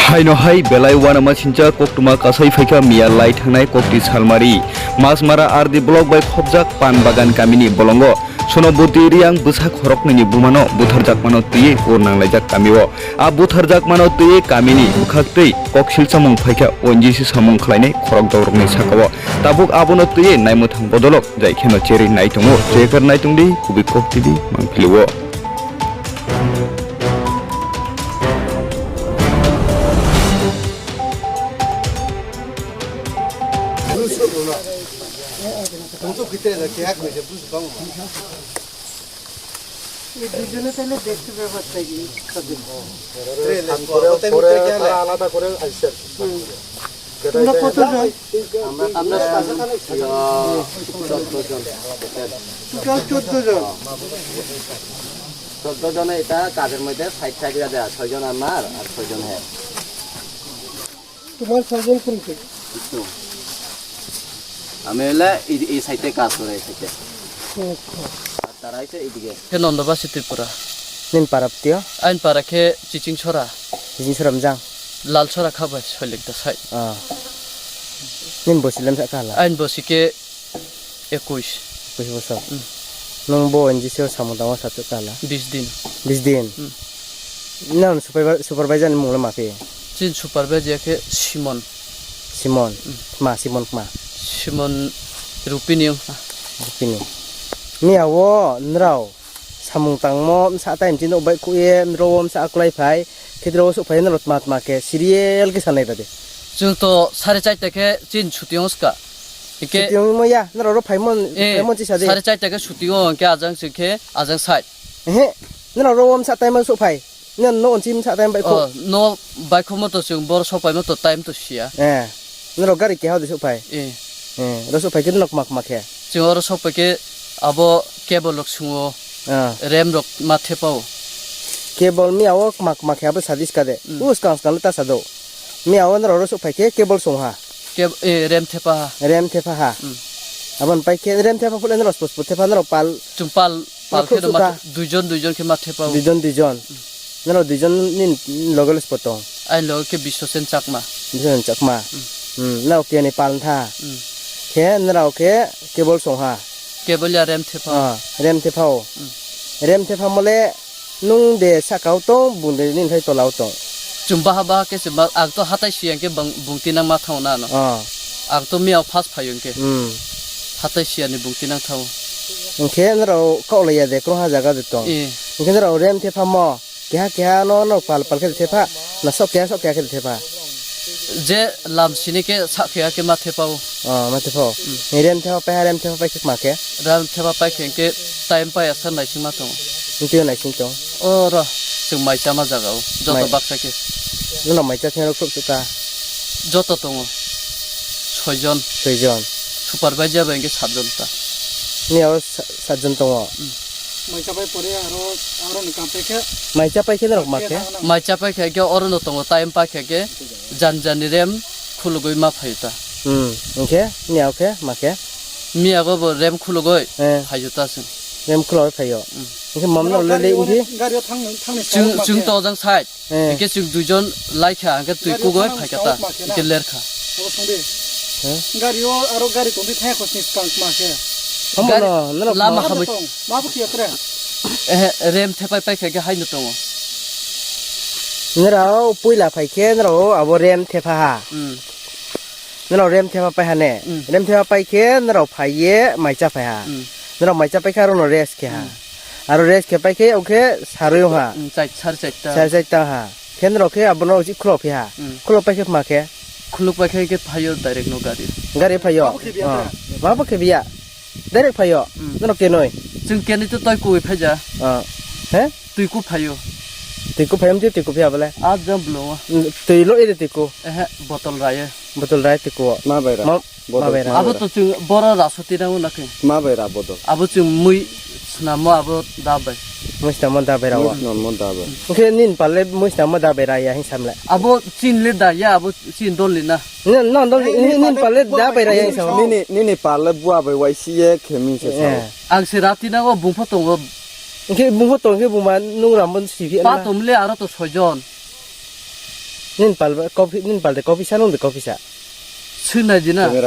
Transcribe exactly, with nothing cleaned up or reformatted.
Haino hai belai uanama sincha koktwma kasai phaikha miya lai thangnai kokti salmari. Masmara R D block bai khopjak Pan Bagan kamini bolongo. Sonoboti Riang bwsa khoroknwini bumano butharjakmano twiwi ur nanglaijak kamio. A butharjakmano twiwi kamini bwkhaktwi koksil chamung phaikha O N G C samung khlainai khorok dorokni sakao. Tabuk abono twiwi naimwthang bodolok jai kheno cherwi nai tongo. Chekar nai tongdi, kubui kok tidi mangphilio. এই দুজনে তাহলে দেখতে ব্যাপারটা কি? পরে, পরে তারা আলাদা করে আইসে আর কি। হুম। তোমরা কতজন? আমরা, আমরা চোদ্দ জন। টোটাল চোদ্দ জন। চোদ্দ জনে এটা কাজের মধ্যে সাইড সাইড দেয়া, ছয় জন আমার আর ছয় জন হ্যাঁ। তোমার ছয়জন কোন কোন? আমি হলে এই, এই সাইডে কাজ করে এসেছে। আচ্ছা। আর তারা হচ্ছে এইদিকে। Khe Nondobasi Tripura. Nin para ptio? Ain para khe Chiching Sora. Chiching Sora mjang? Lal Sora kha bai soilik da sai. Ah. Nin bosi lam sa kala? Ain bosi khe Ekuis. Ekuis bosor. Hmm. Nwng bo N G C o samung tangma satuk kala? Bis din. Bis din? Hmm. Nang supervi-, supervisor ni mungla ma khe? Chin supervisor khe Simon. Simon? Hmm. Ma Simon ma? Simon Rupini wngkha. Rupini. Miya o nrao samung tangmo msa time chini bai kuye nrao msa aklai phai. Khe nrao sok phai nrao tma tma khe serial khe sanai rade. Chwng to sare charta khe chin chuti wngska. Hingke chuti wngmo ya, norok ro phaimon, eh, phaimon chisa de. Sare charta khe chuti o, hingke ajang se khe, ajang side. Ehe, norok ro wam sa time sok phai. Nang no onchim sa time bai kho. Oh, no bai kho mo to chwng bor sok pai mo to time to sia. Eh, norok gari keha de sok phai. Eh. Eh, ro sok phai khe nok mak mak khe. Chwng oro sok pai khe abo cable rok sungo. Ah. Rem rok ma thepao. Cable mi awo mak mak khe abo sadis ka de. Mm. Us kang kang ta sa do. Mi awo norok ro sok phai khe cable song ha. Keb-, eh, rem thepa ha. Rem thepa ha. Hmm. Aboni pai khe rem thepa phule norok spot spot thepa norok pal. Chwng pal, pal khe ma, duijon, duijon khe ma thepa o. Duijon, duijon. Hmm. Norok duijon ni loge le spot tong. Ain loge khe Biswasen Chakma. Biswasen Chakma. Hmm. Hmm, norok keni pal tha. Hmm. Khe norok khe cable song ha. Cable ya rem thepa. Ah, rem thepa o. Hmm. Rem thepa mole Nwng de saka o tong, bung de nini hai tola o tong. Chwng baha baha khe se ba, ang to hatai si hwnkhe bang, bung tinang ma thango na ano. Ah. Ang to miya o first phai hwnkhe. Hmm. Hatai si ani bung tinang thango. Hwnkhe norok kok laiya de, kwrwngha jaga de tong. Eh. Hwnkhe norok rem thepha mo, keha keha no, no pal pal khe thepha, na sok keha sok keha khe thepha. Je lam sini khe sak khe ake ma thepa o. Oh, ma thepa o. Hmm. Ni rem thepa pai ha, rem thepa pai khe ma khe? Rem thepa pai khe hwnkhe time pai asa naising ma tongo. Hwnkhe naising tong? O ro, chwng mai chama jaga o. Joto mai baksa khe. Nono mai cha thengro khrup suka? Joto tongo. Soi jon. Soi jon. Supervisor bai hwnkhe sat jon ta. Ni aro sa-, sat jon tongo? Hmm. Mai chapai pore aro, aro ni kam paikha. Mai chapai khe norok ma khe? Mai chapai khe khe oro no tongo, time pa khe khe jan jan ni rem khulugwi ma phaio ta. Hmm, hwnkhe miya o khe ma khe? Miya go bo rem khulugwi eh phaio ta chwng. Rem khulugwi phaio. Hmm. Hwnkhe mam no le le wngkhe? Chwng, chwng to jang side. Eh. Hingke chwng duijon laikha, hingke twi kugoi phaikha ta, hingke lerkha. Abo songdi. He? Gari o aro gari tongdi thaya khosni skang ma khe. Gari lama hamwi. Ma bo khiya tre. Eh, rem thepai paikha khe haino tongo. Nrao puila phaikhe nrao abo rem thepha ha. Hmm. Norok rem thepha pai ha ne? Mm. Rem thepha pai khe norok phai ye mai cha phai ha. Mm. Norok mai cha pai khe aro no rest khe ha. Mm. Aro rest khe pai khe, o khe sarui ha. Mm, chai-, sar chaita. Sar chaita ha. Khe norok khe abono uchi khulok phi ha. Mm. Khulok pai khe ma khe? Khulok pai khe, khe phaio direct no gari. Gari phaio? Mabo khe biya ah, tra? Mabo khe biya. Direct phaio? Mm. Norok kenoi? Chwng kenoi to toi koi phaija. Ah. He? Twi ku phaio. Twi ku phaio, twi ku phia bole? Ah, jang blo. Mm, twi lo ede twi ku. Ehe, botol raye. Botol rai twi ku. Ma bai ra. Ma, botol ma bai ra. Abo to chwng boro raso tinango na khe. Ma bai ra botol. Abo chwng mui swnamo abo da bai. Mui swnamo da bai ra wa. Mui swnamo da bai. Oke nin pale mui swnamo da bai ra ya hin samle. Abo chin le da ya, abo chin dol le na. Nin, non dol, nin, nin pale da bai ra ya hin samle. Nini, nini pale bua bai wai si ye khe min se sa. Eh. Ang se ra tinango bungpho tongo. Oke bungpho tong khe buma nung ram bon si phi. Pa tomle aro to soijon. Nin pal ba, coffee, nin pal de coffee sa, nung de coffee sa. Swnai di na.